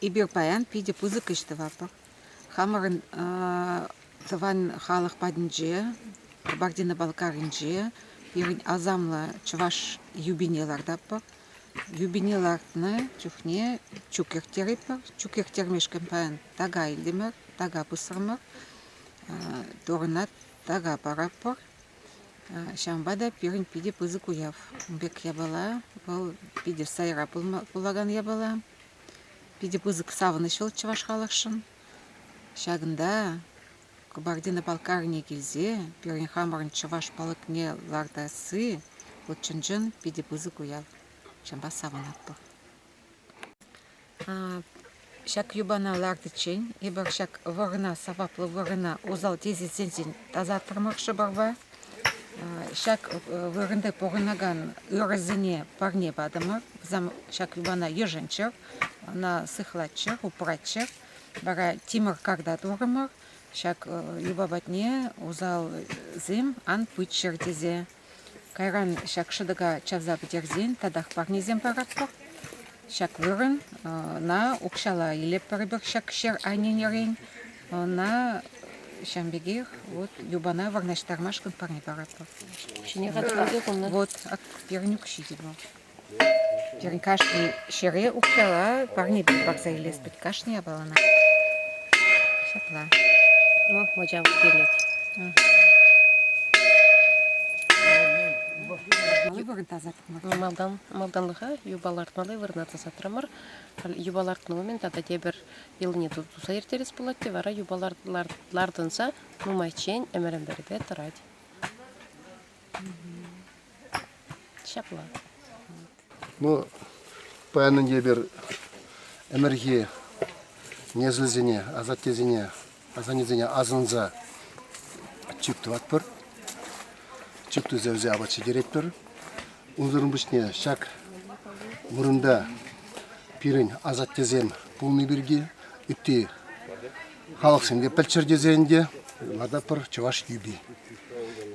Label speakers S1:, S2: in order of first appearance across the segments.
S1: Эпир паян питӗ пысӑк ӗҫ тӑватпӑр. Хамӑрӑн тӑван халӑх патӗнче, Кабардино-Балкаринче пирӗн асамлӑ чӑваш юпине лартатпӑр. Юпине лартнӑ чухне чӳк ирттеретпӗр. Чӳк ирттермешкӗн паян така илтӗмӗр, така пусрӑмӑр, Турӑна така паратпӑр. Ҫавӑнпа та пирӗн питӗ пысӑк уяв. Ун пек япала вӑл питӗ сайра пулакан япала. Питӗ пысӑк савӑнӑҫ вӑл чӑваш халӑхшӑн. Ҫакӑнта Кабардино-Балкарине килсе пирӗн хамӑрӑн чӑваш палӑкне лартасси вӑл чӑн-чӑн питӗ пысӑк уяв. Ҫавӑнпа савӑнатпӑр. Ҫак юпана лартиччен эпир ҫак вырӑна, сӑваплӑ вырӑна усал тесесенчен тасатрӑмӑр шӑпӑрпа. Ҫак вырӑнта пурӑнакан ырӑсене парне патӑмӑр. Вӗсем ҫак юпана йышӑнччӑр, ӑна сыхлаччӑр, упраччӑр. Вара тимӗр карта турӑмӑр. Ҫак юпа патне усалсем ан пыччӑр тесе. Кайран ҫак шӑтӑка чавса пӗтерсен татах парнесем паратпӑр. Ҫак вырӑн ӑна укҫалла илетпӗр эпир ҫак ҫӗр анненерен. Ӑна ҫавӑн пекех вот юпана вырнаҫтармашкӑн парне паратпӑр.
S2: Ҫине хатӗрлесе хунӑ.
S1: Вот пирӗн укҫи те вӑл. Пирӗн кашни ҫӗре укҫалла парне пек парса илес пек кашни япалана. Ҫапла.
S2: Ну, моча килет.
S1: Малый вырӑн тасатрӑмӑр.
S2: Малтан, малтанлӑха юпа лартмалли вырӑна тасатрӑмӑр. Юпа лартнӑ умӗн тата тепӗр йӑлине туса ирттерес пулать те вара юпа лартӑнса нумайччен ӗмӗр-ӗмӗрӗпе тӑрать. Ҫапла.
S3: Ну, паян ӗнтӗ эпир ӗмӗрхи несӗлсене, асаттесене, асаннесене асӑнса чӳк тӑватпӑр. Чӳк туса вӗсене апат ҫитеретпӗр. Унсӑрӑн пуҫне ҫак вырӑнта пирӗн асаттесем пулни пирки ытти халӑхсем те пӗлччӗр тесе ӗнтӗ лартатпӑр чӑваш юпи.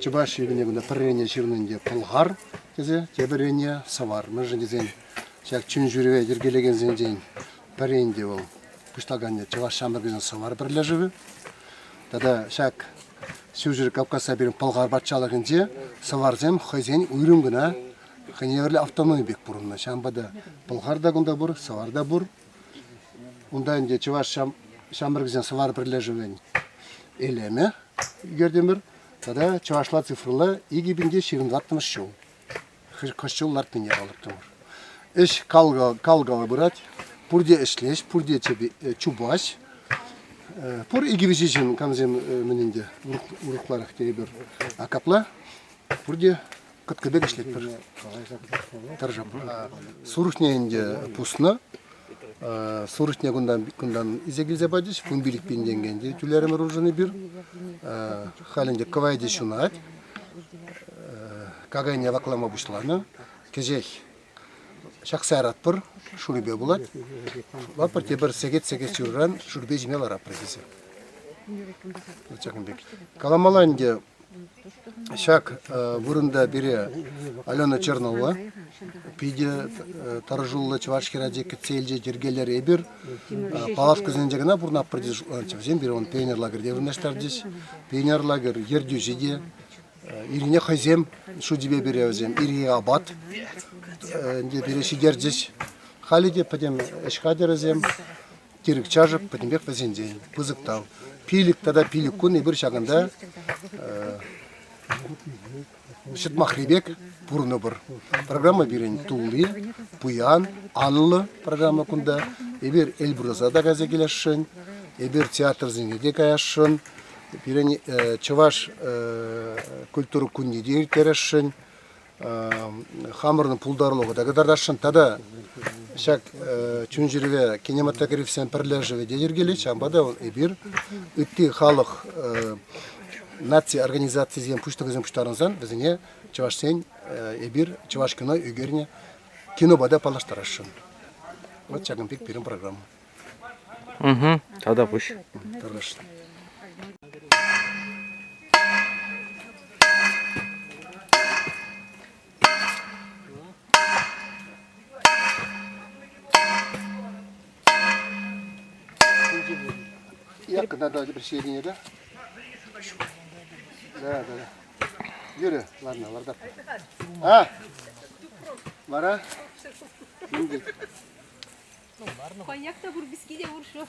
S3: Чӑваш юпине кунта пӗррене ҫырнӑ ӗнтӗ пӑлхар тесе, тепӗррене сӑвар. Мӗншӗн тесен ҫак чун-ҫӳреве йӗркелекенсенчен пӗри ӗнтӗ вӑл пуҫлаканӗ Чӑваш ҫамрӑкӗсен сӑвар пӗрлешӗвӗ. Тата ҫак Ҫурҫӗр Кавказра пирӗн Пӑлхар патшалӑхӗнче сӑварсем хӑйсен уйрӑм кӑна хӑйне евӗрлӗ автономи пек пурӑннӑ. Ҫавӑнпа та Пӑлхар та кунта пур, сӑвар та пур. Унта ӗнтӗ чӑваш ҫамрӑкӗсен сӑвар пӗрлешӗвӗн элемӗ ӳкертӗмӗр тата чӑвашла цифрӑлла 2024 ҫул хӑш ҫул лартнине палӑртрӑмӑр. Ӗҫ кал-кал пырать, пурте ӗҫлеҫ, пурте чупаҫ. Пур икӗ-виҫӗ ҫын камсем мӗн ӗнтӗ урӑхларах тейӗпӗр. А капла пурте кӑткӑ пек ӗҫлетпӗр. Тӑрӑшатпӑр. Сурӑхне ӗнтӗ пуснӑ. Сурӑхне кунтан, кунтан илсе килсе пачӗҫ. 15 пин тенкӗ ӗнтӗ тӳлерӗмӗр уншӑн эпир. Халь ӗнтӗ кӑвайти ҫунать. Какайне ваклама пуҫланӑ. Кӗҫех ҫакса яратпӑр, шурипе пулать. Шутлатпӑр, тепӗр сехет-сехет ҫурран шӳрпе ҫиме ларатпӑр тесе. Ҫакӑн пек. Каламалла ӗнтӗ, ҫак вырӑнта пире Алена Чернова питӗ тӑрӑшуллӑ чӑваш хӗрачи кӗтсе илчӗ, йӗркелерӗ эпир. Палаткӑсенче кӑна пурӑнатпӑр тесе шутланӑччӗ. Вӗсем пире пионер лагерьте вырнаҫтарчӗҫ. Пионер лагерь ертӳҫи те Ирине хӑйсем шучӗпе пире вӗсем ирхи апат ӗнтӗ пире ҫитерчӗҫ. Халӗ те пӗтӗм ӗҫ хатӗрӗсем, тирӗк-чашӑк пӗтӗмпех вӗсенчен. Пысӑк тав. Пилӗк тата пилӗк кун эпир ҫакӑнта ҫӑтмахри пек пурӑнӑпӑр. Программа пирӗн тулли, пуян, анлӑ программа кунта. Эпир Эльбруса та кайса килесшӗн, эпир театрсене те каясшӑн. Пирӗн чӑваш культура кунне те ирттересшӗн, хамӑрӑн пултарулӑха та кӑтартасшӑн тата ҫак чун-чӗреве кинематографистсен пӗрлешӗвӗ те йӗркелет, ҫавӑнпа та эпир ытти халӑх наци организацийӗсен пуҫлӑхӗсем пуҫтарӑнсан вӗсене чӑвашсен эпир чӑваш кино ӳкернӗ кинопа та паллаштарасшӑн. Вот ҫакӑн пек пирӗн программа.
S4: Угу, тата пуҫ.
S3: Тӑрӑшнӑ. Так, надо присоединение, да? Да, да, да. Юрий, ладно, лардап. А! Вара? Мӗн
S5: Коньяк та пур, виски те пур, шо.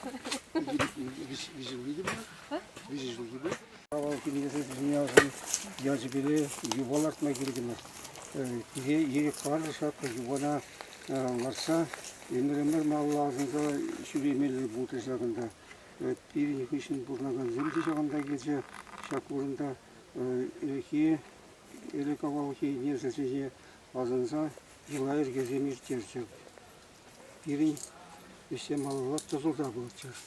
S3: Виҫӗ ҫулхи те пур. Виҫӗ ҫулхи пур.
S6: Авал килнисен ячӗпеле юпа лартма килтӗмӗр. Пире ирӗк пачӗ ҫак юпана лартса ӗмӗр-ӗмӗр малалла асӑнса ҫӳремелле пулчӗ ҫакӑнта. Пирӗн хыҫҫӑн пурӑнакансем те ҫакӑнта килсе ҫак вырӑнта ӗлӗкхи ӗлӗк-авалхи несӗлсене асӑнса йӑла-йӗркесем ирттерчӗ. Пирӗн ӗҫсем малалла тӑсӑлса пычӗҫ.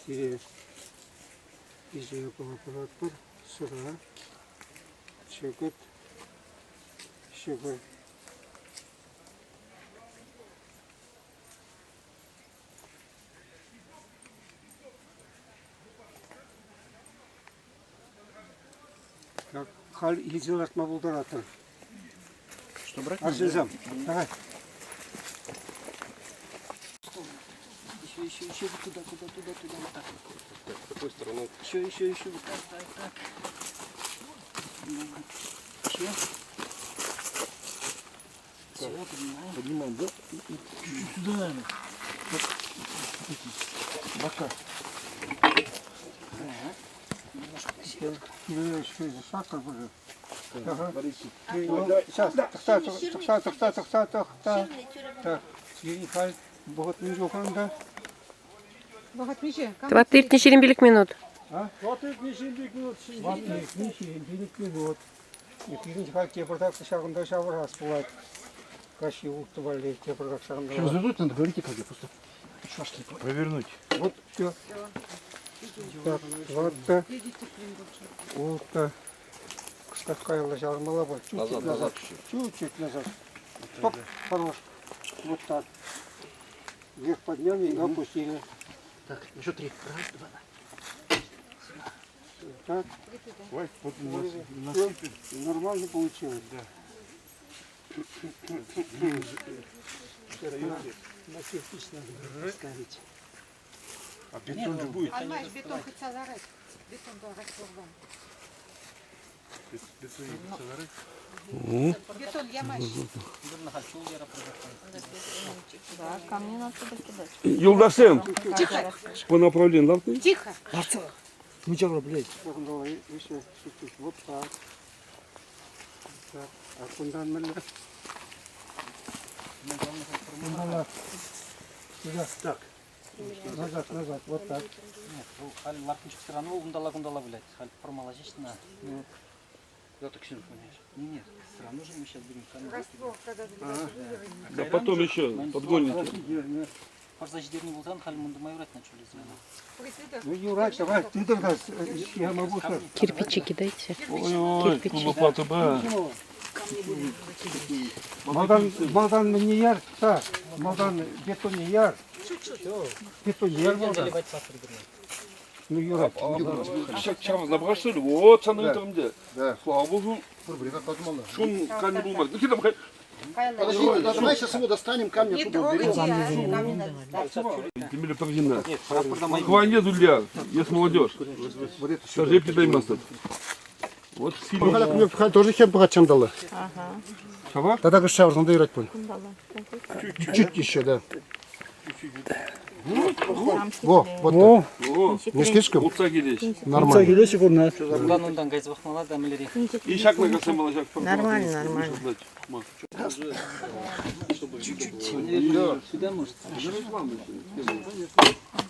S6: Сире виҫӗ япала паратпӑр. Сӑра, чӑкӑт, ҫӑкӑр. Так, халь илсе лартма пултаратӑр.
S7: Что брать?
S6: Арҫынсем, давай.
S7: Еще, еще, еще вот туда, туда, туда, туда, вот так. Так, какой стороной? Еще, еще, еще, вот так, так, так. Немного. Еще. Все, поднимаем.
S3: Поднимаем, да? Чуть-чуть сюда, наверное. Вот эти бока.
S6: Сахар уже. Ага. Сейчас, тӑхта, тӑхта, тӑхта, тӑхта, тӑхта. Так, сирӗн халь вӑхӑт мӗн чухлӗ
S1: Вӑхӑт миҫе?
S2: Тӑватти иртни 25 минут.
S6: Тӑватти иртни 25 минут. Пирӗн халь тепӗртак ҫакӑнта ҫавӑрас пулать. Каҫхи улттӑ валли тепӗртак ҫакӑнта.
S3: Развернуть надо, говорите, как я просто чувашский.
S4: Повернуть.
S6: Вот все. Так, тӑватта, улттӑ. Кӑштах каялла ҫавӑрмалла пуль. Чуть-чуть назад. Чуть-чуть назад. Стоп, хорош. Вот так. Вверх подняли и опустили.
S3: Так, еще три. Раз, два.
S6: Так.
S4: Ой, вот
S6: Всё, нормально получилось, да. На кирпич надо ставить.
S4: А бетон же будет.
S1: Алмаш, бетон хотя зарать. Бетон раствор Бетон ямаш.
S5: Да, камни надо туда кидать.
S8: Юлдашсем,
S1: Тихо,
S8: по направлению лартни.
S1: тихо.
S6: Ҫакӑнталла еще чуть-чуть. Вот так. Так. А кунтан мӗнле? Кунталла. Сюда. Так. Назад, назад. Вот так.
S7: Нет, ну, халь лартничек все равно унталла-кунталла вылять. Халь промала здесь на.
S3: Куда ты ксенку меняешь?
S7: Не, нет, все равно же мы сейчас будем камни
S1: Раствор, когда
S8: Да потом еще подгоните.
S7: Парса ҫитернӗ пулсан халь мунтӑма юрать на чуле
S6: Ну, Юрать, давай, ты тогда, я могу что?
S2: Кирпичи кидайте.
S8: Ой-ой,
S2: Кирпичи.
S8: лопату ба.
S6: Малтан, малтан не яр, та, малтан бетон не яр. Бетон не яр малтан.
S7: Заливать сахар вернее.
S6: Ну, Юрать.
S8: Сейчас набрал что ли? Вот, цены там где.
S3: Да.
S8: Слава богу, шум камень булмады. Ну кидам,
S3: Подожди, давай сейчас его достанем, камни
S1: Не
S3: оттуда уберем.
S1: трогайте, а. Камни надо ставить.
S8: Темеле торгина. Хване зулья, есть молодежь.
S3: Вот это сюда.
S8: Скажи, передай масло. Вот сильно.
S3: Халь тоже хем пахачам дала.
S8: Чего?
S3: Тогда кыш надо играть пуль. Чуть-чуть еще, да. Во, вот так.
S8: О,
S3: Не слишком?
S8: утса келеш.
S3: Нормально.
S7: Унтан унтан кайса пӑхмалла та мӗнлерех.
S8: И шаг на касса малашак.
S5: Нормально, нормально.
S7: Сюда может.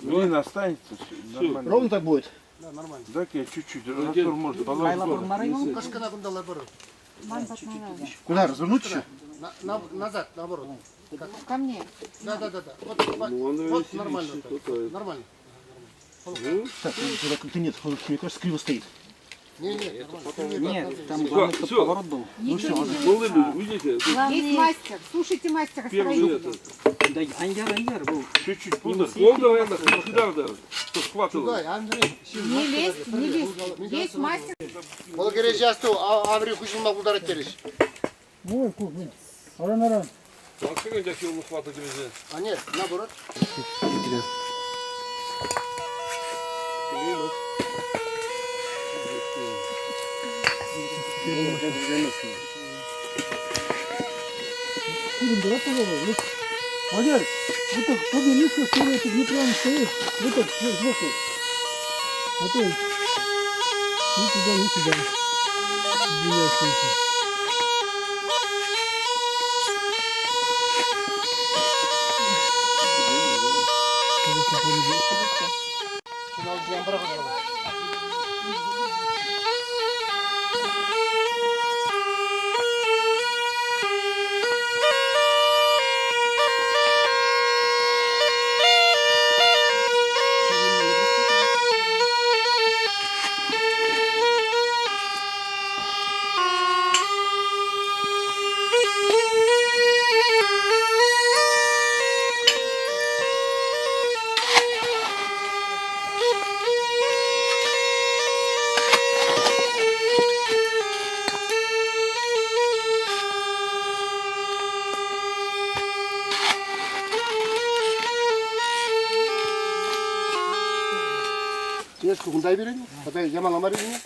S4: Блин, останется. Нормально.
S3: Ровно так будет?
S4: Так я чуть-чуть. Раствор можно положить.
S3: Куда, развернуть еще? Назад, наоборот.
S1: Ко мне.
S3: Да, да, да, да. Вот, вот нормально так. Нормально.
S9: Так, туда как-то нет, мне кажется, криво стоит.
S3: Не, не, нормально.
S7: Нет, там главное, чтобы
S8: всё.
S7: поворот был.
S8: Ну все, молодые люди, видите, тут
S1: Есть мастер. Слушайте мастера
S8: первый
S1: строителя.
S8: этот,
S7: Да, аньяр, аньяр был.
S8: чуть-чуть пудр. Пол давай, сюда, да, чтоб хватало.
S3: Сюда, Андрей.
S1: Не лезь, не лезь. Есть мастер.
S3: Ол керек жасту, аври хужылма булдарат тереш.
S6: Ой, кухня. Аран, аран.
S8: Алсana gel yolunu хватало тебе.
S3: А нет, наоборот. килет.
S6: Валер, вот так подними, что это неправильно стоит. Вот так, сбоку. А то ни туда, ни сюда. Извиняюсь.
S3: Эс кунта берен, тата ямала мар илнӗ.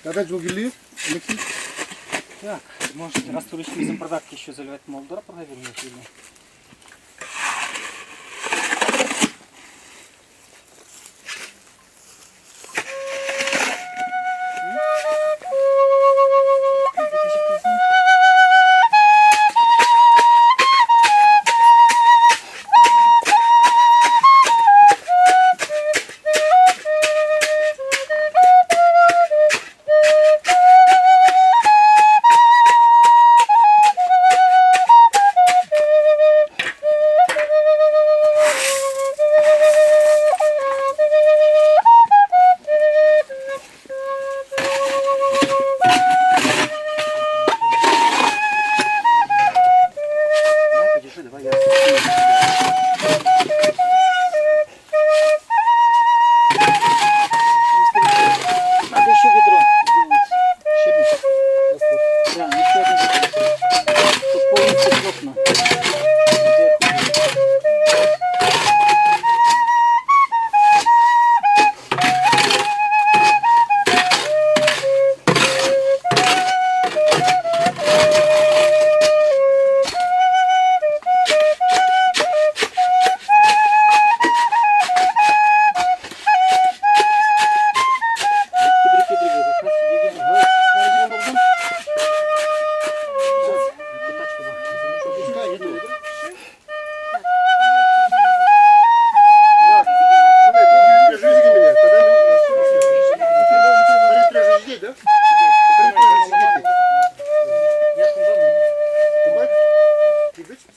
S3: Тата чул килли, Алексей?
S7: Так, может, растворитель продакт еще заливать молдора провернуть или? Давай, подержи, давай я. Надо еще ведро сделать. Да, еще одно ведро. Чтоб полностью плотно. Сверху.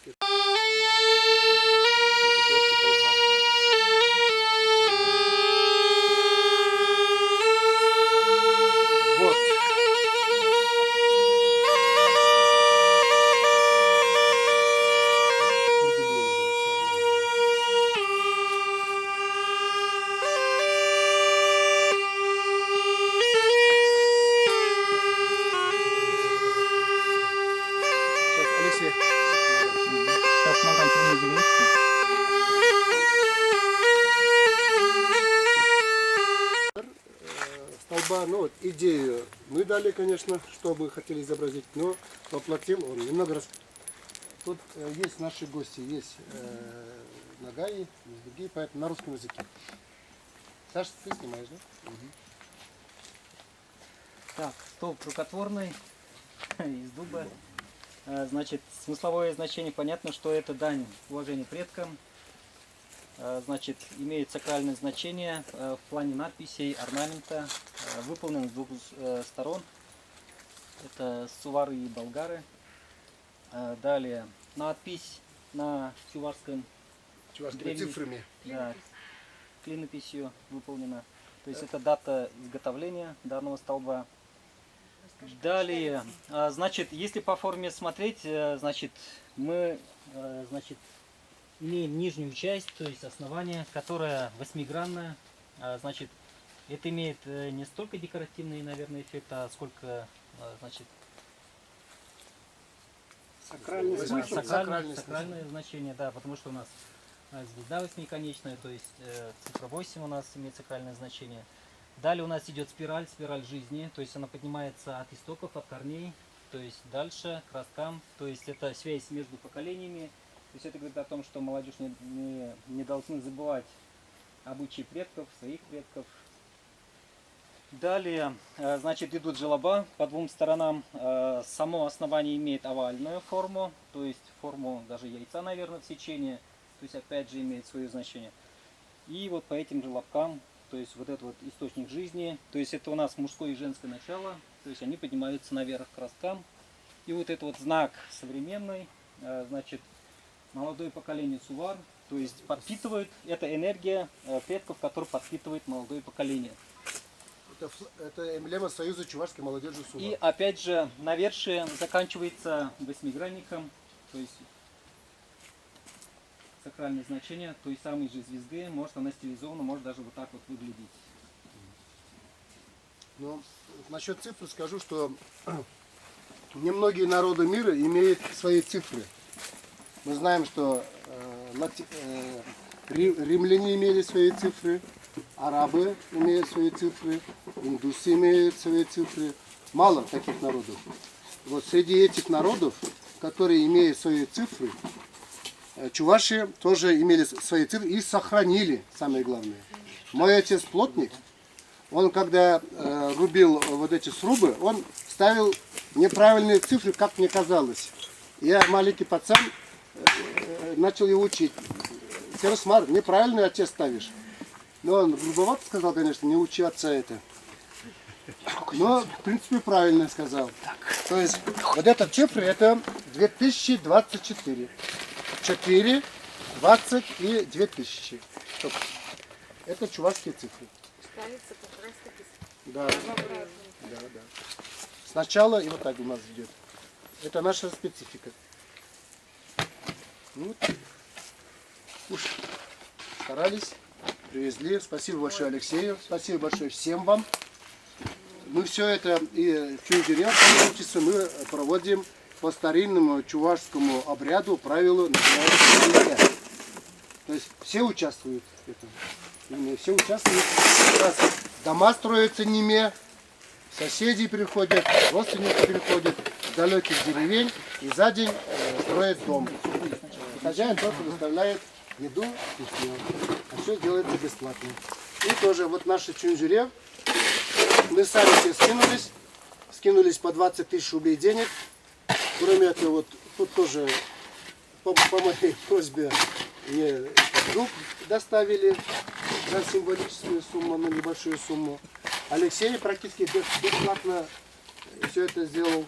S3: Вот. Сейчас, Алексей.
S7: Сейчас малтан чулне
S3: Столба, ну вот идею мы дали, конечно, что мы хотели изобразить, но воплотил он немного раз. Тут есть наши гости, есть Нагаи, есть другие, поэтому на русском языке. Саша, ты снимаешь, да?
S7: Так, столб рукотворный из дуба. Значит, смысловое значение понятно, что это дань уважения предкам.
S10: Значит, имеет сакральное значение в плане надписей, орнамента. Выполнен с двух сторон. Это сувары и болгары. Далее надпись на чувашском.
S3: Чувашскими
S10: древней-
S3: цифрами.
S10: Да, клинописью выполнена. То есть это дата изготовления данного столба. Далее, значит, если по форме смотреть, значит, мы, значит, имеем нижнюю часть, то есть основание, которое восьмигранное. Значит, это имеет не столько декоративный, наверное, эффект, а сколько, значит,
S6: Сакральный
S10: да,
S6: смысл.
S3: Сакральный смысл.
S10: сакральное значение, да, потому что у нас звезда восьмиконечная, то есть цифра 8 у нас имеет сакральное значение. Далее у нас идет спираль, спираль жизни, то есть она поднимается от истоков, от корней, то есть дальше к росткам, то есть это связь между поколениями, то есть это говорит о том, что молодежь не должны забывать обычаи предков, своих предков. Далее, значит, идут желоба по двум сторонам. Само основание имеет овальную форму, то есть форму даже яйца, наверное, в сечении, то есть опять же имеет свое значение. И вот по этим желобкам, то есть вот этот вот источник жизни, то есть это у нас мужское и женское начало, то есть они поднимаются наверх к росткам. И вот это вот знак современный, значит, молодое поколение сувар, то есть подпитывает, это энергия предков, которая подпитывает молодое поколение.
S3: Это эмблема Союза чувашской молодежи Сувар.
S10: И опять же, навершие заканчивается восьмигранником, то есть сакральное значение той самой же звезды, может она стилизована, может даже вот так вот выглядеть.
S3: Но насчет цифр скажу, что немногие народы мира имеют свои цифры. Мы знаем, что римляне имели свои цифры, арабы имеют свои цифры, индусы имеют свои цифры. Мало таких народов. Вот среди этих народов, которые имеют свои цифры, чуваши тоже имели свои цифры и сохранили, самое главное. Мой отец плотник, он когда рубил вот эти срубы, он ставил неправильные цифры, как мне казалось. Я, маленький пацан, начал его учить. Тӗрӗс мар, неправильно отец ставишь. Но он грубовато сказал, конечно, не учи отца это. Но, в принципе, правильно сказал. То есть, вот эта цифра, это 2024. 4, 20 и 2000. Стоп. Это чувашские цифры.
S1: Ставится как раз таки
S3: Да. Да, да. Сначала и вот так у нас идет. Это наша специфика. Ну, вот. Уж старались, привезли. Спасибо большое Алексею, спасибо большое всем вам. Мы все это и в Чунгире, получится, мы проводим по старинному чувашскому обряду, правилу называется. То есть все участвуют в этом. Именно все участвуют. У нас дома строятся ниме, соседи приходят, родственники приходят с далеких деревень и за день строят дом. Хозяин только выставляет еду и все. А все делается бесплатно. И тоже вот наши чунжире, мы сами все скинулись по 20 тысяч рублей денег. Кроме этого, вот тут тоже по моей просьбе мне дуб доставили за символическую сумму, на небольшую сумму. Алексей практически бесплатно все это сделал.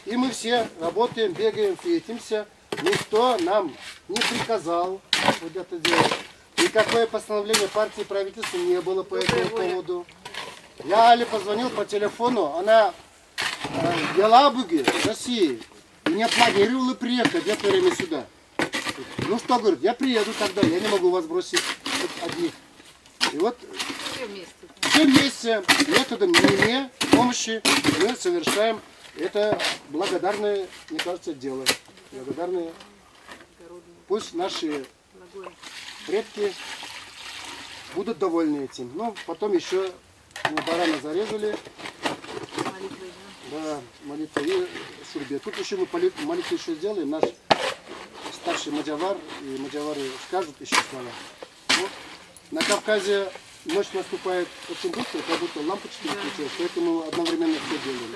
S3: И мы все работаем, бегаем, суетимся. Никто нам не приказал вот это делать. Никакое постановление партии и правительства не было по этому поводу. Я Але позвонил по телефону, она в Елабуге, в России, и не планировала приехать в это время сюда. Ну что, говорит, я приеду тогда, я не могу вас бросить одних. И вот
S1: все вместе.
S3: Все вместе, методом ниме помощи мы совершаем это благодарное, мне кажется, дело. Благодарное. Пусть наши предки будут довольны этим. Но потом еще барана зарезали. Да, молитва и шурбе. Тут еще мы молитву еще сделаем. Наш старший мадявар и мадявары скажут еще слова. На Кавказе ночь наступает очень быстро, как будто лампочки включились, поэтому одновременно все делаем.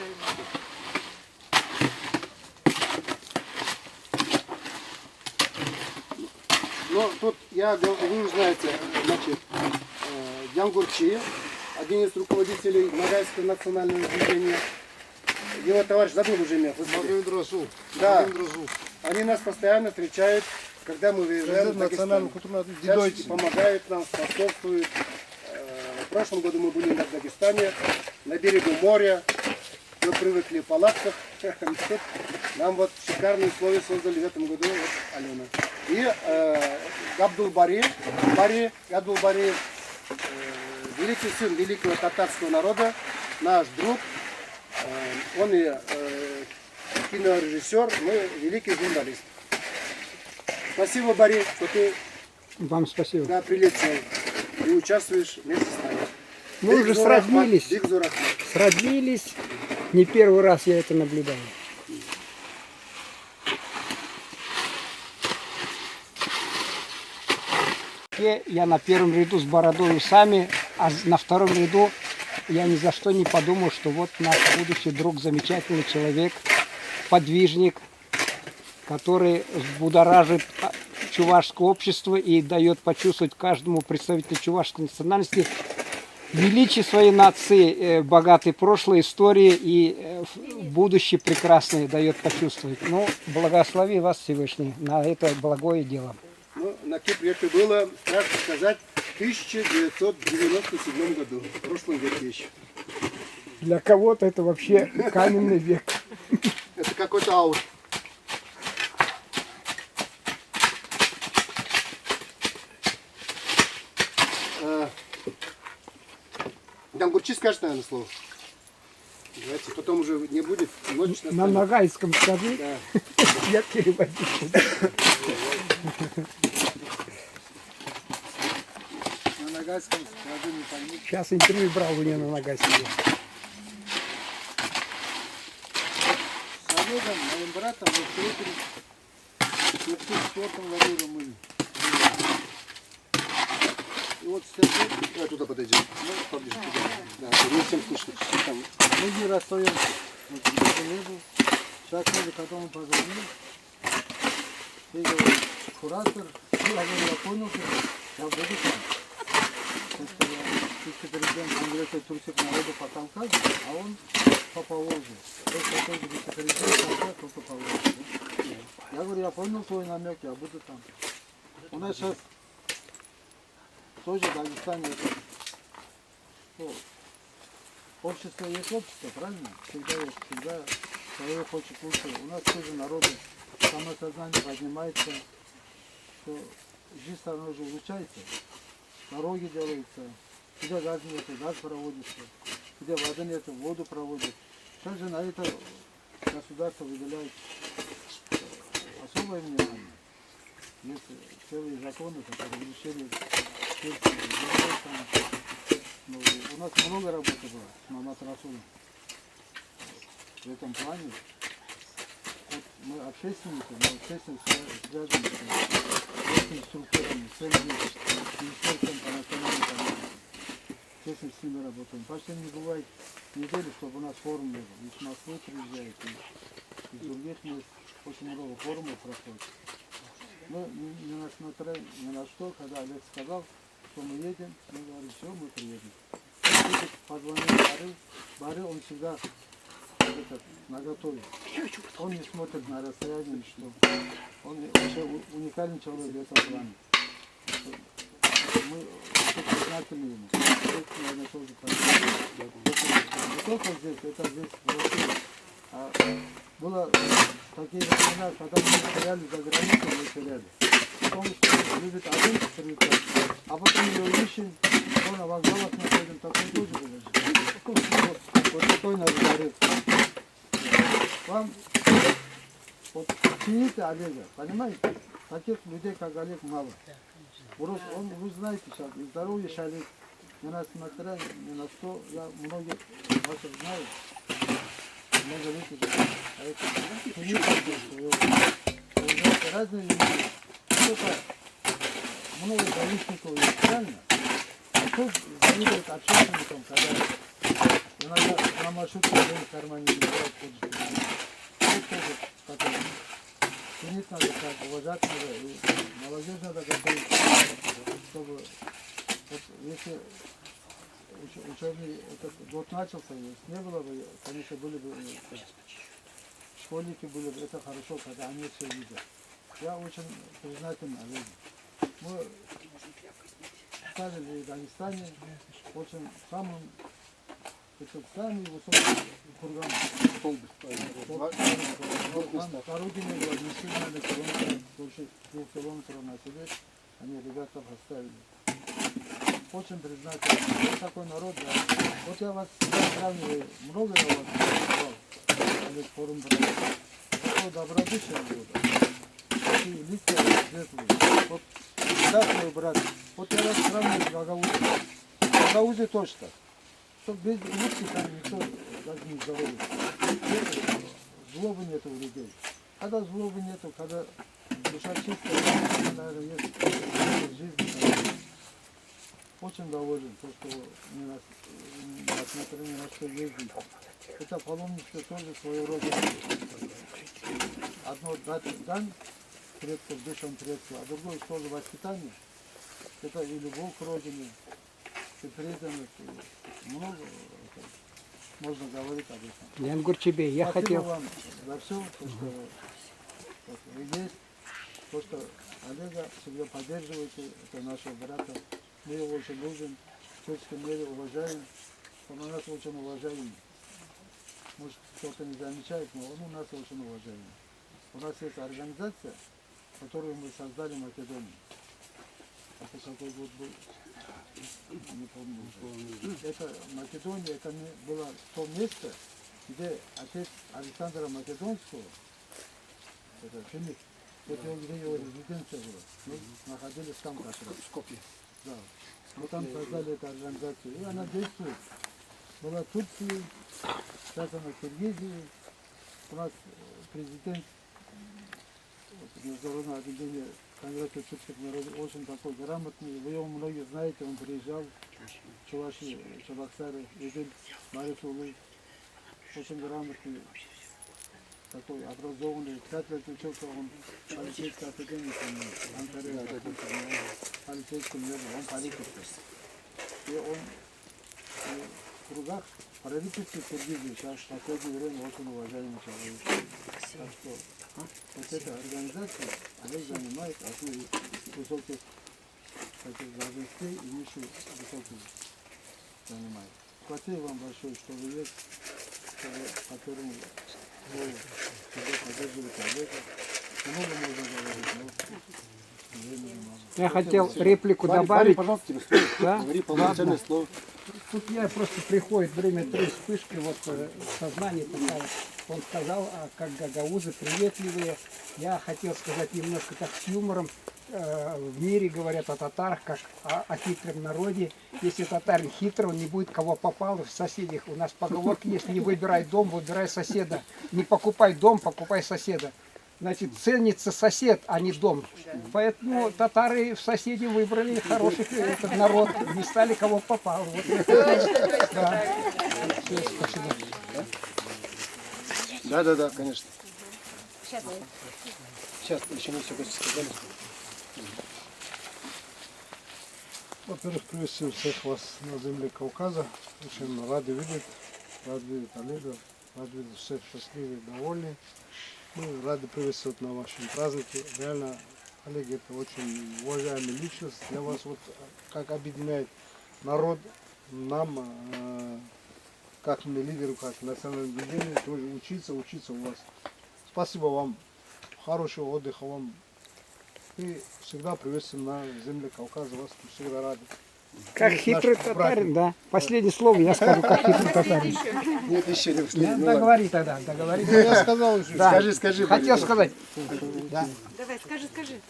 S3: Но тут я, вы уже знаете, значит, Ямгурчи, один из руководителей Ногайского национального движения. Его товарищ, забыл уже имя.
S11: Магомед Расул.
S3: Да.
S11: Магомед Расул.
S3: Они нас постоянно встречают, когда мы выезжаем в
S11: Президент
S3: Дагестан.
S11: национально-культурного
S3: Всячески
S11: Дидойцы.
S3: помогают нам, способствуют. В прошлом году мы были в Дагестане, на берегу моря. Мы привыкли в палатках. Тут нам вот шикарные условия создали в этом году вот Алена. И Габдул Бари, Бари, Габдул Бари, великий сын великого татарского народа, наш друг. Он и кинорежиссер, но и великий журналист. Спасибо, Бари, что ты
S6: Вам спасибо.
S3: да, прилетел и участвуешь вместе с нами.
S6: Мы уже сроднились.
S3: Бик зур рәхмәт.
S6: Сроднились. Не первый раз я это наблюдаю. Я на первом ряду с бородой и усами, а на втором ряду я ни за что не подумал, что вот наш будущий друг, замечательный человек, подвижник, который будоражит чувашское общество и дает почувствовать каждому представителю чувашской национальности величие своей нации, богатой прошлой истории и будущее прекрасное дает почувствовать. Ну, благослови вас Всевышний на это благое дело.
S3: Ну, на Кипре это было, страшно сказать, в 1997 году, в прошлом веке еще.
S6: Для кого-то это вообще каменный век.
S3: Это какой-то аут. Ямгурчи скажет, наверное, слово. Давайте, потом уже не будет, ночь
S6: На
S3: настанет.
S6: ногайском скажи.
S3: Да.
S6: Я переводить буду.
S11: На ногайском скажи, не поймут.
S6: Сейчас интервью брал у нее на ногайском.
S11: С Олегом, моим братом, мы встретились в 2004 году в Румынии. И вот с тех пор
S3: Давай туда подойдем. Ну, поближе туда. Да, не всем слышно. Там.
S11: мы не расстаемся. Вот где бы ни был. Сейчас мы когда он позвонил, ты говоришь, куратор, я говорю, я понял тебя, я буду там. Потому что я вице-президент Конгресса тюркских народов по Кавказу, а он по Поволжью. То есть я тоже вице-президент Кавказа, только по Поволжью. Да? Я говорю, я понял твой намек, я буду там. У нас сейчас тоже в Дагестане это, ну, общество есть общество, правильно? Всегда есть, всегда человек хочет лучше. У нас тоже народы самосознание поднимается, что жизнь все равно же улучшается. Дороги делаются, где газ нет, газ проводится, где воды нет, воду проводят. Также на это государство выделяет особое внимание. Есть целые законы, как увеличение пенсии, там, ну, у нас много работы было с Мамат Расулом. В этом плане. Вот мы общественники, но общественники связаны с местными структурами, с Министерством по национальной политике. Тесно с ними работаем. Почти не бывает недели, чтобы у нас форум был. Из Москвы приезжают, и из других мест очень много форумов проходит. Но не несмотря ни на что, когда Олег сказал, что мы едем, мы говорим, все, мы приедем. Тут позвонил Бары, Бары, он всегда этот, наготове. Он не смотрит на расстояние, что он вообще уникальный человек в этом плане. Мы очень признательны ему. Олег, наверное, тоже понимает. Не только здесь, это здесь в России. А было такие времена, когда мы теряли за границу, мы теряли. Потому что любит один прилетать, а потом ее ищем, то на вокзалах находим, такой тоже было. Вот такой наш говорит. Вам вот цените Олега, понимаете? Таких людей, как Олег, мало. Просто он, вы знаете сейчас, и здоровье шалит, ни на смотря ни на что, я многих ваших знаю, много лет уже. А это цените своего. Вы разные люди. Кто-то много завистников есть, правильно? А кто завидует общественникам, когда иногда на маршрутке денег в кармане не бывает, ходишь. Кто тоже такой Ценить надо, так, уважать надо, и молодежь надо готовить, чтобы вот если учебный этот год начался, если не было бы, конечно, были бы школьники были бы, это хорошо, когда они все видят. Я очень признателен Олегу. Мы ставили в Афганистане очень самым, это самый высокий курган.
S3: Столб.
S11: Там дороги не было, несли, наверное, километров, больше 2 километров на себе. Они ребята поставили. Очень признателен. Вот такой народ, да. Вот я вас всегда сравниваю, много я вас бывал, Олег форум провел. Такого добродушия было. Такие лица светлые. Вот всегда свой брат. Вот я вас сравниваю с Гагаузией. Гагаузы тоже так. Чтоб без улыбки там никто даже не здоровается. Злобы нету у людей. Когда злобы нету, когда душа чистая, наверное, есть жизнь. Очень доволен, то, что не нас, несмотря ни на что ездить. Это паломничество тоже своего рода. Одно дать дань предков, душам предков, а другое тоже воспитание. Это и любовь к родине, и преданность, и много это, можно говорить об этом.
S6: Ямгурчи-бей, я
S11: Спасибо
S6: хотел...
S11: вам за все, то, что вот вы есть, то, что Олега всегда поддерживаете, это нашего брата. Мы его очень любим, в тюркском мире уважаем. Он у нас очень уважаемый. Может, кто-то не замечает, но он у нас очень уважаемый. У нас есть организация, которую мы создали в Македонии. Это какой год был? Не помню уже. Это Македония, это было то место, где отец Александра Македонского, это Филипп, вот его, где его резиденция была. Мы находились там как раз.
S3: В Скопье.
S11: Да. Мы там создали эту организацию. И она действует. Была в Турции, сейчас она в Киргизии. У нас президент вот, Международного объединения Конгресса тюркских народов очень такой грамотный. Вы его многие знаете, он приезжал в Чувашию, Чебоксары, Эдиль Марис оглы. Очень грамотный, такой образованный. 5 лет учился он в полицейской академии, по-моему, в Анкаре, полицейском мире, он политик. И он в кругах правительства Киргизии сейчас в последнее время очень уважаемый человек. Так что вот эта организация, она занимает одну из высоких таких должностей и нишу высокую занимает. Спасибо вам большое, что вы есть, что вы по первому слову всегда поддерживаете Олега. Много можно говорить, но времени мало.
S6: Я
S11: Спасибо
S6: хотел
S11: всем.
S6: реплику
S3: Барри,
S6: добавить.
S3: Барри, пожалуйста, тебе слово.
S6: Да?
S3: Говори полноценное
S6: Ладно.
S3: слово.
S6: Тут я просто приходит время три вспышки, вот сознание такая. Он сказал, как гагаузы приветливые. Я хотел сказать немножко так с юмором. В мире говорят о татарах, как о хитром народе. Если татарин хитрый, он не будет кого попало в соседях. У нас поговорка есть: не выбирай дом, выбирай соседа. Не покупай дом, покупай соседа. Значит, ценится сосед, а не дом. Поэтому татары в соседи выбрали хороших этот народ, не стали кого попало. Вот. Да. Всё, спасибо.
S3: Да, конечно.
S5: Сейчас.
S3: Сейчас еще не все гости сказали.
S11: Во-первых, приветствую всех вас на земле Кавказа. Очень рады видеть, рад видеть Олега, рад видеть всех счастливых и довольны. Мы рады приветствовать на вашем празднике. Реально, Олег это очень уважаемая личность. Для вас вот как объединяет народ, нам, как мне лидеру, как национальному объединению, тоже учиться, учиться у вас. Спасибо вам, хорошего отдыха вам. И всегда приветствуем на земле Кавказа, вас всегда рады.
S6: Как
S11: Наш
S6: хитрый
S11: братик.
S6: татарин, да. Последнее слово я скажу, как хитрый татарин.
S3: Нет, еще не последний.
S6: Ну, договори тогда, договори.
S11: Ну, я сказал уже.
S6: Да.
S3: Скажи, скажи.
S6: Хотел
S3: Борис.
S6: сказать. Да.
S1: Давай, скажи, скажи.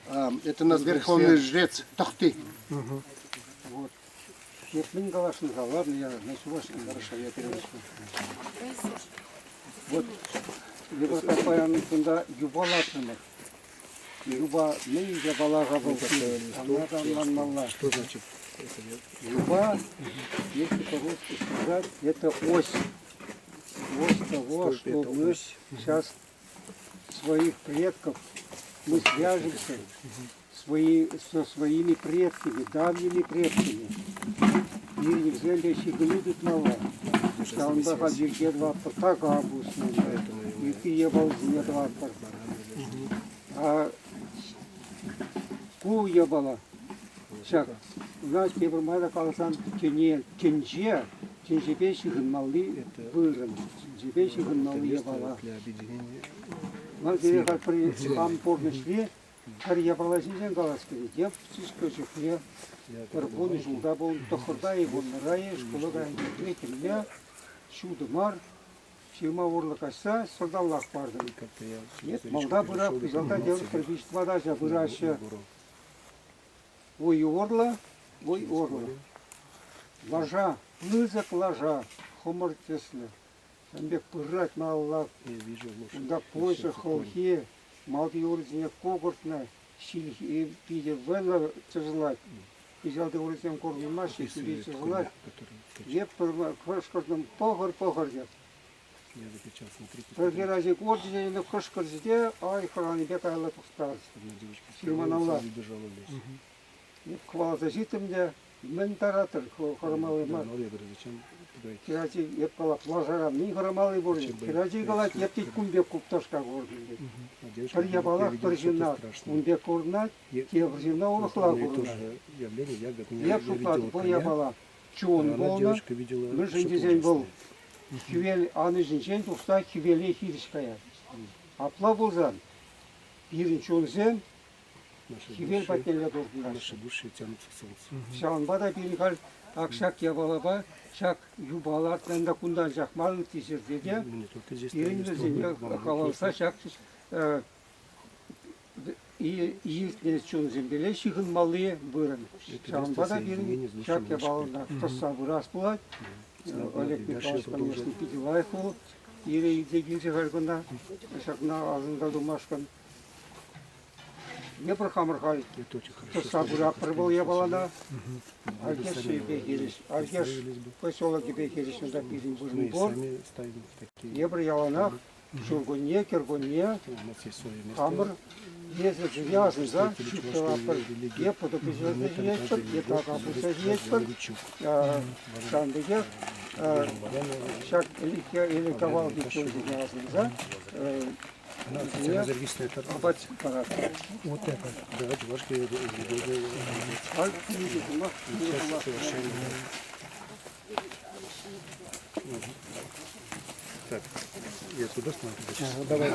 S3: А, это у нас верховный жрец Тохты.
S7: Вот. Нет, мы не Галашенко, ладно, я на чувашском.
S3: Хорошо, я перевожу.
S7: Вот Европа кунда юба лартрӑмӑр. Юба мӗн япала-ха вӑл Ӑна ӑнланмалла.
S3: Что значит?
S7: Юба, если по-русски сказать, это ось.
S6: хвост того,
S3: Столб
S6: что
S3: это
S6: мы
S3: ось.
S6: сейчас своих предков, мы свяжемся со своими предками, давними предками. Пирӗн ҫыхӑну тытмалла. Ҫавӑнпа халь йӗрке тӑватпӑр, така пуснӑ, ытти япаласене тӑватпӑр. А ку япала ҫак ӑна тепӗр майлӑ каласан тӗне, тӗнче, тӗнчепе ҫыхӑнмалли вырӑн, тӗнчепе ҫыхӑнмалли япала. Ман пире халь пӗр хам пурнӑҫри пӗр япала ҫинчен калас килет. Эп чышкӑ чухне пӗр вунӑ ҫулта пулнӑ, тӑххӑрта-и, вуннӑра-и шкула кайнӑ чухне темле ҫутӑ мар, ҫырма урлӑ каҫса сӑрталлах партӑм. Эп малта пырап, хыҫалта тепӗр пӗр виҫ-тӑват ача пыраҫҫӗ. Уй урлӑ, уй урлӑ. Лаша, пысӑк лаша, хӑмӑр тӗслӗ. Сан пек пырать малалла. Унта пуҫӗ, хӑлхи, малти урисене кукӑртнӑ, ҫилхи питӗ вӑйлӑ чӑсӑлать. Хыҫалти урисем курӑнмаҫҫӗ, ҫӳле чӑсӑлать. Эп кӑшкӑртӑм, пӑхӑр, пӑхӑр теп. Пӗр хӗрачи курчӗ те ӗнтӗ кӑшкӑрчӗ те, ай, хӑранипе каялла тухтарчӗ. Ҫырманалла. Эп хӑваласа ҫитрӗм те, Мӗн таратӑр хӑрамалли мар. Хӗрачи эп калап, лашара мӗн хӑрамалли пур? Хӗрачи калать, эп тет кун пек купташка куртӑм тет. Пӗр япалах пӗр ҫынна ун пек курӑнать, тепӗр ҫынна урӑхла курӑнать. Эп шутлатӑп, вӑл япала чун пулнӑ, мӗншӗн тесен вӑл хӗвел анӑҫӗнчен тухса хӗвеле хирӗҫ каять. Апла пулсан пирӗн чунсем хӗвел патнелле туртӑнаҫҫӗ. Ҫавӑнпа та пирӗн халь ак ҫак япалапа ҫак юпа лартнӑ ӗнтӗ кунтан ҫак мар ытти ҫӗрте те пирӗн вӗсене халалласа ҫак иртнӗ чунсемпеле ҫыхӑнмалли вырӑн. Ҫавӑнпа та пирӗн ҫак япалана тӑсса пырас пулать. Олег Николаевич, конечно, питӗ лайӑх вӑл. Пире илсе килчӗ халь кунта ҫакна асӑнса тумашкӑн. Эпир хамӑр халь тӑсса пыратпӑр вӑл япалана. Алькешшипе хирӗҫ, Алькеш поселокӗпе хирӗҫ унта пирӗн вырӑн пур. Эпир яланах ҫуркунне, кӗркунне хамӑр несӗлсене асӑнса ҫӳп тӑватпӑр. Е пӑтӑ пӗҫерсе ҫиетпӗр, е така пусса ҫиетпӗр. Ҫавӑн пекех ҫак ӗлӗк-авалхи чунсене асӑнса апат паратпӑр.
S3: Так, я туда смотрю.
S6: Ага, давай.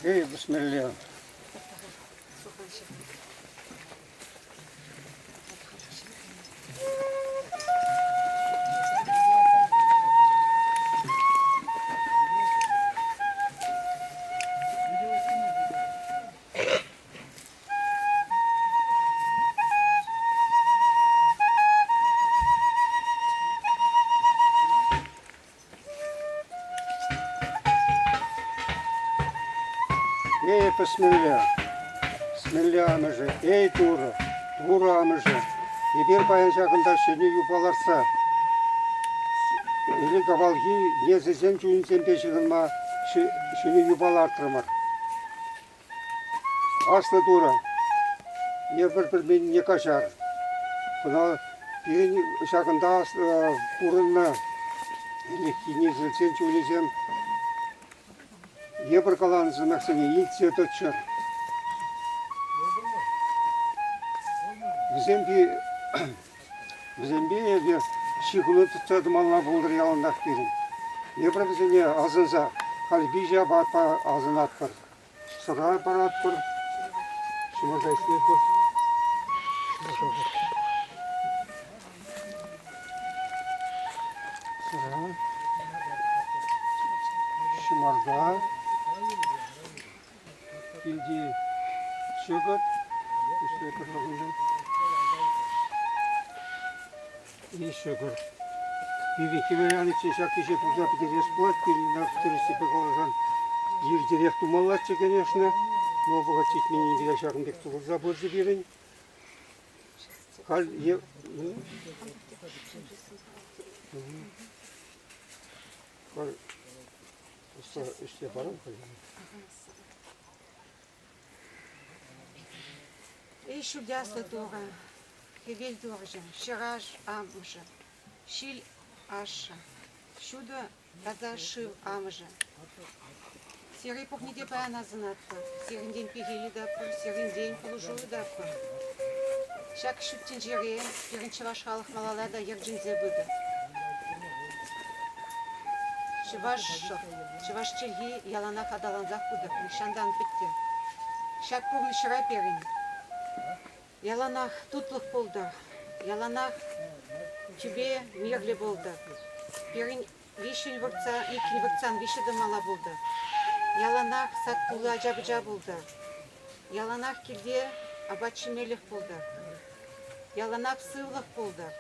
S6: Эй, бисмилля. Эй, пӗсмӗлле, пӗсмӗлле амӑшӗ, эй, Турӑ, Турӑ амӑшӗ, эпир паян ҫакӑнта ҫӗнӗ юпа лартса ӗлӗк-авалхи несӗлсен чунӗсемпе ҫыхӑнма ҫӗнӗ юпа лартрӑмӑр. Аслӑ Турӑ, эпир пӗр-пӗрне каҫар. Кӑна пирӗн ҫакӑнта пурӑннӑ ӗлӗкхи несӗлсен чунӗсем эпир каланӑ сӑмахсене илтсе тӑччӑр. Вӗсемпе вӗсемпе эпир ҫыхӑну тытса тӑмалла пултӑр яланах пирӗн. Эпир вӗсене асӑнса халь виҫӗ апатпа асӑнатпӑр. Сӑра паратпӑр, ҫӑмарта ӗҫлетпӗр. Сӑра, ҫӑмарта, килти чӑкӑт, ӗҫлетпӗр И ҫӑкӑр. Пире хӗвел аниччен ҫак ӗҫе туса пӗтерес пулать, пирӗн тӗрӗссипе каласан.
S12: Иртерех тумаллаччӗ, конечно, но вӑхӑт ҫитменнипе ҫакӑн пек тулса пычӗ пирӗн. Халь е Халь ӗҫсе парам халь.
S1: Эй, ҫӳлте Турӑ, хӗвел тухӑҫӗ, ҫӗр амӑшӗ, ҫил ашшӗ, ҫутӑ тата шыв амӑшӗ. Сире пурне те паян асӑнатпӑр, сирӗнтен пехил ыйтатпӑр, сирӗнтен пулӑшу ыйтатпӑр. Ҫак ҫут тӗнчере пирӗн чӑваш халӑх малалла та ерчӗнсе пытӑр. Чӑваш, чӑваш чӗлхи яланах аталансах пытӑр, нихҫантан пӗттӗр. Ҫак пурнӑҫра пирӗн яланах тутлӑх пултӑр, яланах тӳпе мирлӗ пултӑр. Пирӗн виҫҫӗн выртса, иккӗн выртсан виҫҫӗ тӑмалла пултӑр. Яланах сак тулли ача-пӑча пултӑр. Яланах килте апат ҫимелӗх пултӑр. Яланах сывлӑх пултӑр.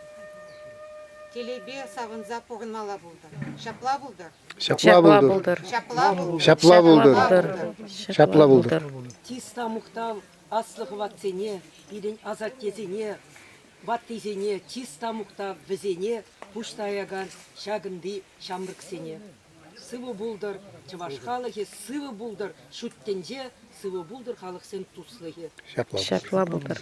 S1: Телейпе савӑнса пурӑнмалла пултӑр. Ҫапла пултӑр.
S3: Ҫапла пултӑр.
S1: Ҫапла пултӑр.
S3: Ҫапла пултӑр. Ҫапла пултӑр.
S13: Чыс та мухтав аслӑ хӑватсене, пирӗн асаттесене, ваттисене, чыс та мухтав вӗсене пуҫ таякан ҫакӑнти ҫамрӑксене. Сывӑ пултӑр чӑваш халӑхӗ, сывӑ пултӑр ҫут тӗнче, сывӑ пултӑр халӑхсен туслӑхӗ.
S2: Ҫапла пултӑр.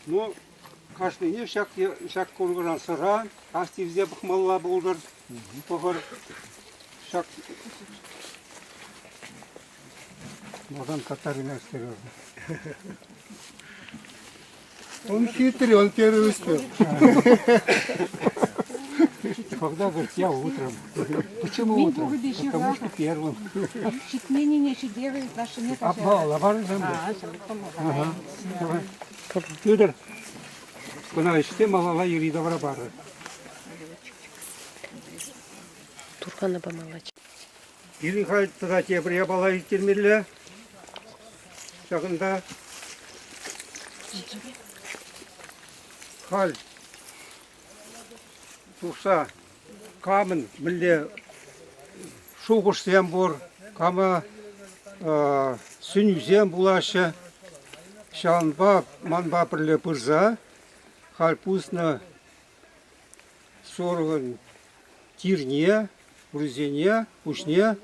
S12: Ну, кашнине ҫак, ҫак куркӑран сӑра астивсе пӑхмалла пултӑр. Пӑхӑр. Ҫак Малтан Катарина ӗҫтерер.
S11: Он хитрый, он первый успел.
S12: Когда, говорит, я утром. Почему утром? Потому что первым.
S1: Ҫитменнине ҫитерӗ, ытлашшине
S12: Обмал, Ага. Давай. Тытӑр. Кӑна ӗҫсе малалла йӗри-тавра парӑр.
S2: Турхана памалла.
S12: Пирӗн халь тата тепӗр япала ирттермелле. Ҫакӑнта халь тухса камӑн мӗнле шухӑшсем пур, кама сӗнӳсем пулаҫҫӗ. Ҫавӑнпа манпа пӗрле пырса халь пуснӑ сурӑхӑн тирне, урисене, пуҫне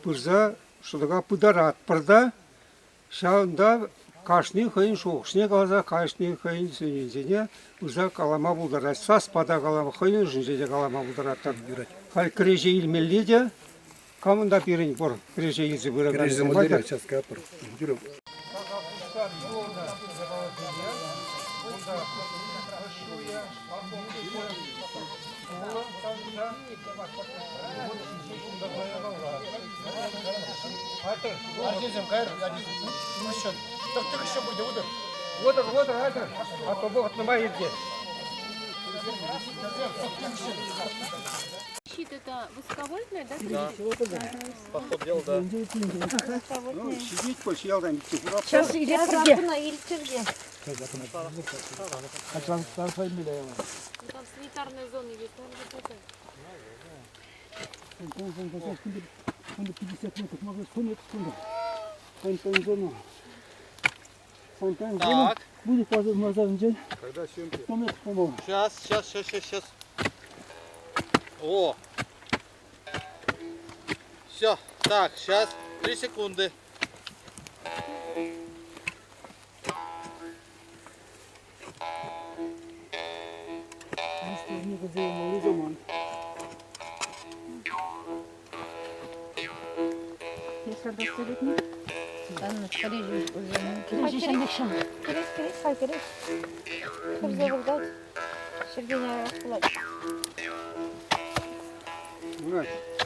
S12: пырса шӑтӑка пытаратпӑр та ҫавӑнта кашни хӑйӗн шухӑшне каласа, кашни хӑйӗн сӗнӳсене пырса калама пултарать. Саспа та калама, хӑйӗн ӑшӗнче те калама пултарать. Халь кӗреҫе илмелли те камӑн та пирӗн пур кӗреҫе илсе пыракан.
S3: Кӗреҫе сейчас пур.
S11: Арҫынсем кайрӑр, ну тӑк-тӑк еще пурте утӑр.
S12: Утӑр, утӑр, атӑр, а то вӑхӑт нумай иртет.
S5: Щит это высоковольтный, да?
S8: Да. По ходу дела, да.
S12: Ну, сидеть больше ялдан
S5: Сейчас илтерге. Там санитарная зона есть, там же это.
S12: 50 метров, может, 100 метров, 100 зону.
S8: Так.
S12: Будет на день.
S8: Когда съемки?
S12: 100 метров, по-моему.
S8: Сейчас, сейчас, сейчас, сейчас, сейчас. О! Все, так, сейчас, 3 секунды.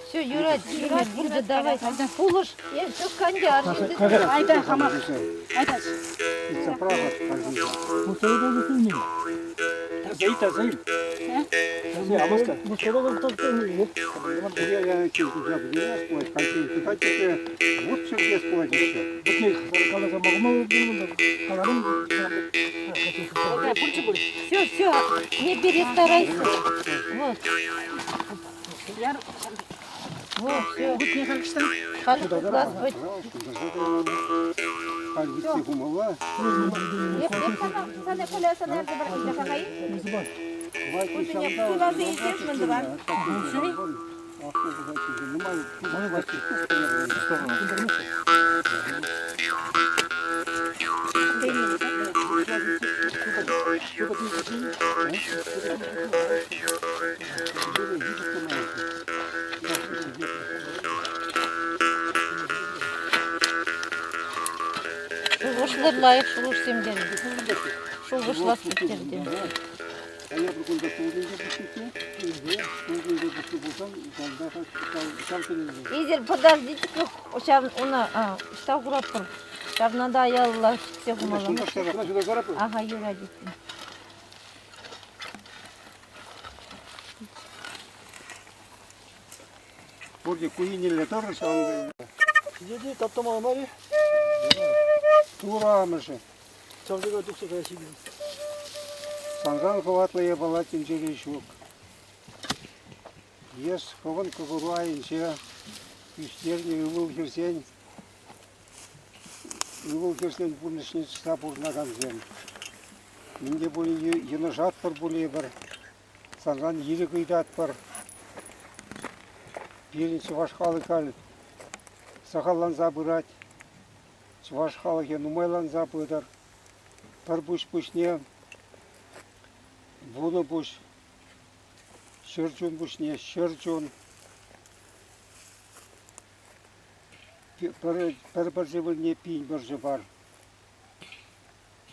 S5: Все, юрать, юрать, будет давай. Пулыш, я все кондяр.
S6: Айда, хама. Айда.
S5: Все, все, не перестарайся. Вот. Вот, все. Господь. Шухӑшлӑр лайӑх шухӑшсем терӗм. Шухӑшлас тетӗм. Изер, подождите-ка, ҫав уна, ӑҫта хуратпӑр? Ҫавна та аялла ҫитсе хумалла. Ага, юрать.
S12: Пурте ку еннелле тӑрӑр ҫавӑн.
S11: Сидети таптамалла мар-и?
S12: Турӑ амӑшӗ.
S11: Ҫав тухса каяҫҫӗ.
S12: Санран хӑватлӑ япала тӗнчере ҫук. Эс хӑвӑн кӑкӑру айӗнче ӳстернӗ ывӑл-хӗрсен ывӑл-хӗрсен пурнӑҫне чыса пурӑнакансем. Мӗн те пулин йӑнӑшатпӑр пуль эпӗр. Санран ирӗк ыйтатпӑр. Пирӗн чӑваш халӑхӗ халь сахалланса пырать. Чӑваш халӑхӗ нумайланса пытӑр. Пӗр пуҫ пуҫне 10 пуҫ, чӗрчун пуҫне чӗрчун, пӗр пӗрчӗ вырӑнне пин пӗрчӗ пар.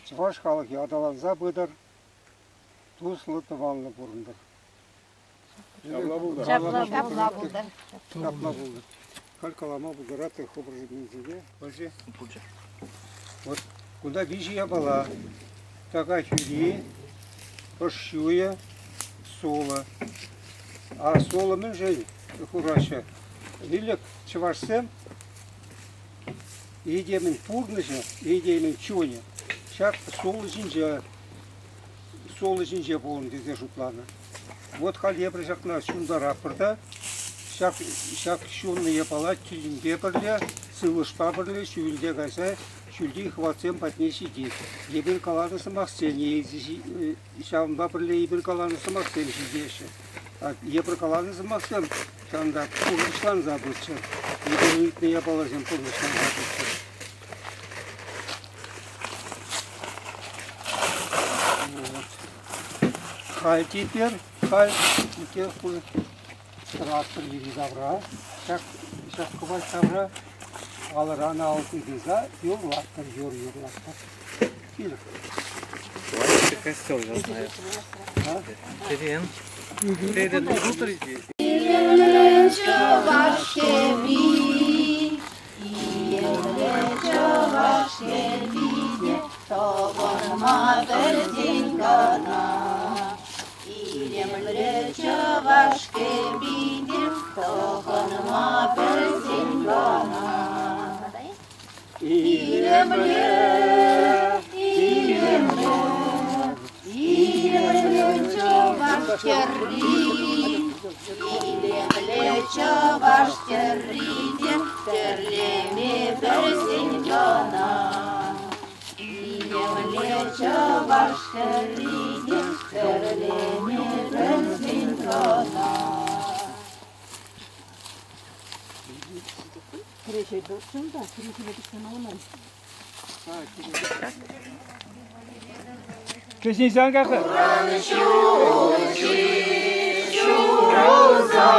S12: Чӑваш халӑхӗ аталанса пытӑр, туслӑ, тӑванлӑ пурӑнтӑр.
S8: Ҫапла пултӑр.
S5: Ҫапла пултӑр.
S12: Ҫапла пултӑр. Халь калама пултаратӑр хӑвӑр ҫынсене. Пулчӗ?
S9: Пулчӗ.
S12: Вот кунта виҫӗ япала. Така хӳри, ӑш ҫуйӗ, сулӑ. А сулӑ мӗншӗн хураҫҫӗ? Ӗлӗк чӑвашсем этемӗн пурнӑҫӗ, этемӗн чунӗ ҫак сулӑ ҫинче сулӑ ҫинче пулнӑ тесе шутланӑ. Вот халь эпир ҫакна ҫунтаратпӑр та ҫак, ҫак ҫуннӑ япала тӳтӗнпе пӗрле, сывлӑшпа пӗрле ҫӳлте кайса ҫӳлти хӑватсем патне ҫитет. Эпир каланӑ сӑмахсене ҫавӑнпа пӗрле эпир каланӑ сӑмахсем ҫитеҫҫӗ. Эпир каланӑ сӑмахсем ҫавӑнта пурнӑҫланса пыччӑр. Эпир ыйтнӑ япаласем пурнӑҫланса пыччӑр. Вот. Халь теперь, халь теперь тӑратпӑр йӗри-тавра. Ҫак, ҫак кӑвайт тавра алӑран ал тытӑнса юрлатпӑр, юр юрлатпӑр. Килӗр.
S10: Костел я знаю. Терен. Ты это внутрь здесь?
S14: Чӑваш кӗпи, илемлӗ чӑваш кӗпине тӑхӑнма пӗлсен кӑна. Илемлӗ чӑваш кӗпине тӑхӑнма пӗлсен кӑна. Илемлӗ, илемлӗ, илемлӗ чӑваш тӗрри, илемлӗ чӑваш тӗрри те тӗрлеме пӗлсен кӑна. Илемлӗ чӑваш тӗрри те тӗрлеме пӗлсен кӑна.
S12: Кӗҫнесен кайса.
S14: Ҫурӑлса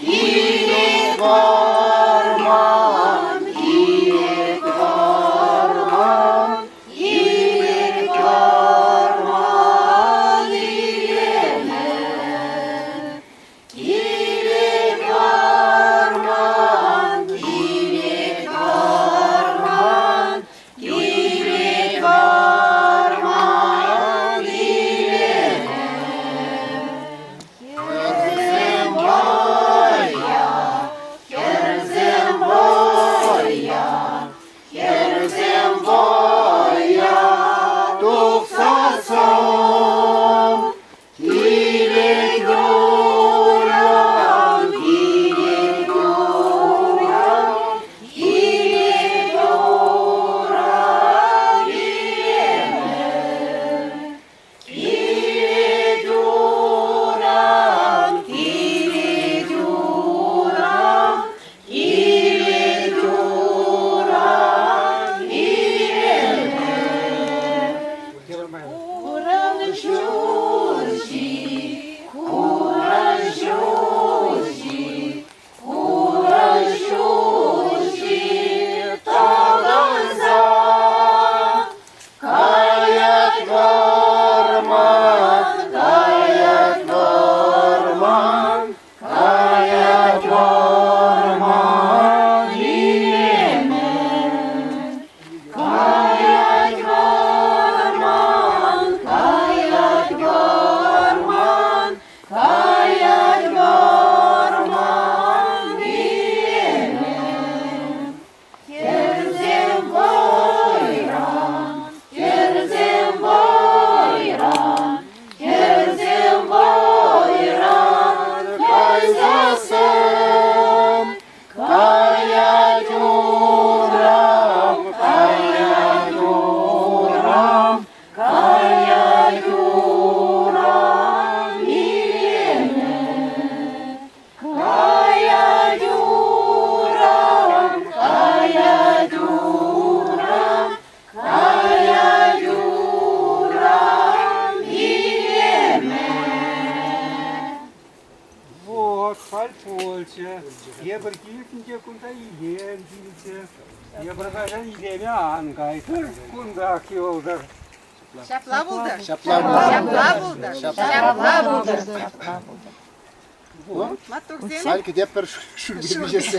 S14: килет вӑрман, килет вӑрман, килет вӑрман илемӗ. Килет вӑрман, килет вӑрман, килет вӑрман илемӗ.
S12: пулчӗ. Тепӗр килтӗн те кунта илем килчӗ. Тепӗр кайсан илеме ан кайтӑр, кунтах юлтӑр.
S1: Ҫапла пултӑр.
S3: Ҫапла пултӑр.
S1: Ҫапла пултӑр. Ҫапла пултӑр. Маттурсем.
S3: Халь кӗтетпӗр шӳрпе пиҫессе.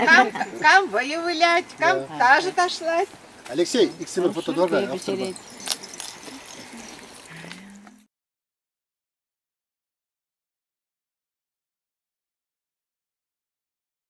S1: Кам, кам вӑйӑ вылять, кам ташӑ ташлать.
S3: Алексей, иксӗмӗр фотодорга авторпа.